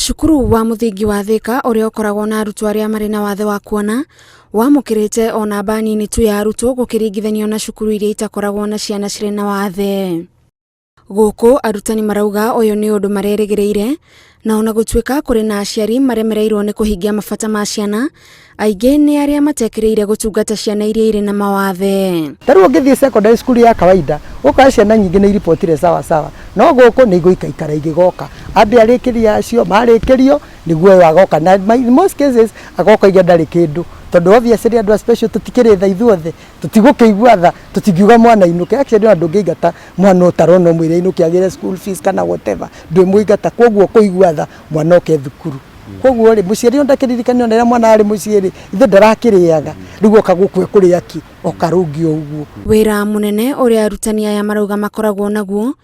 Cukuru wa mũthingi wa Thika ũrĩa ũkoragwo na arutwo arĩa marĩ na wathe wa kuona wamũkĩrĩte o namba nini tu ya arutwo gũkĩringithanio na cukuru iria itakoragwo na ciana cirĩ na wathe. Gũkũ arutani marauga ũyũ nĩ ũndũ marerĩgĩrĩire na ona gũtuĩka kũrĩ na aciari maremereirwo nĩ kũhingia mabata ma ciana, aingĩ nĩ arĩa matekĩrĩire gũtungata ciana iria irĩ na mawathe. Ta rĩu ũngĩthiĩ secondary school ya kawaida ũkora ciana nyingĩ nĩ iribotire sawa sawa, no gũkũ nĩ igũikaikara igĩgoka, ambe arĩkĩrie acio, marĩkĩrio nĩguo ũyũ agoka, na in most cases agoka oige ndarĩ kĩndũ, tondũ obviously andũ a special tũtikĩrĩ tha ithuothe, tũtigũkĩigua tha, tũtingiuga mwana ainũke, actually ona ndũngĩingata mwana ũtarona ũmwĩre ainũke agĩre school fees kana whatever, ndwĩmũingata, koguo kũigua tha mwana oke thukuru. Koguo rĩ, mũciari ona ndakĩririkane ona rĩrĩa mwana arĩ mũciĩ rĩ, ithe ndarakĩrĩaga, rĩu oka gũkũ ekũrĩa kĩ? Oka rũngĩ o ũguo. Wĩra mũnene ũrĩa arutani aya marauga makoragwo naguo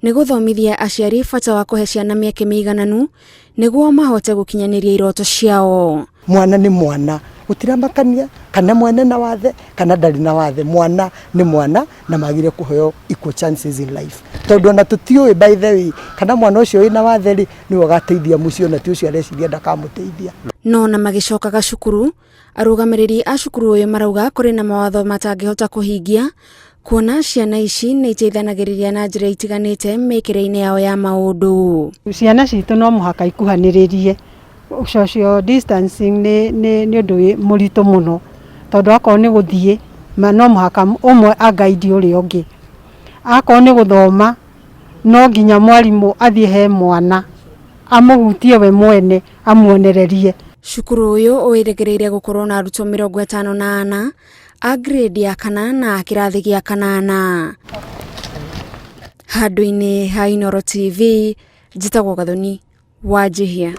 nĩ gũthomithia aciari bata wa kũhe ciana mĩeke mĩigananu nĩguo mahote gũkinyanĩria iroto ciao. Mwana nĩ mwana, gũtiramakania kana mwana na wathe kana ndarĩ na wathe, mwana nĩ mwana na magire kũheo equal chances in life, tondũ ona tũtiũĩ by the way kana mwana ũcio wĩna wathe rĩ nĩwe ũgateithia mũciĩ, ona ti ũcio areciria ndakamũteithia. No na magĩcokaga cukuru, arũgamĩrĩri a cukuru ũyũ marauga kũrĩ na mawatho matangĩhota kũhingia kuona ciana ici nĩ iteithanagĩrĩria na njĩra itiganĩte mĩkĩre-inĩ yao ya maũndũ. Ciana citũ no mũhaka ikuhanĩrĩrie, social distancing nĩ ũndũ mũritũ mũno, tondũ akorwo nĩ gũthiĩ no mũhaka ũmwe a guide ũrĩa ũngĩ, akorwo nĩ gũthoma no nginya mwarimũ athiĩ he mwana amũhutie we mwene amuonererie. Cukuru ũyũ wĩrĩgĩrĩire gũkorwo na arutwo 54 a grade ya kana na kĩrathi gĩa kanana. Handũ-inĩ ha Inooro TV, njĩtagwo Gathoni Wanjihia.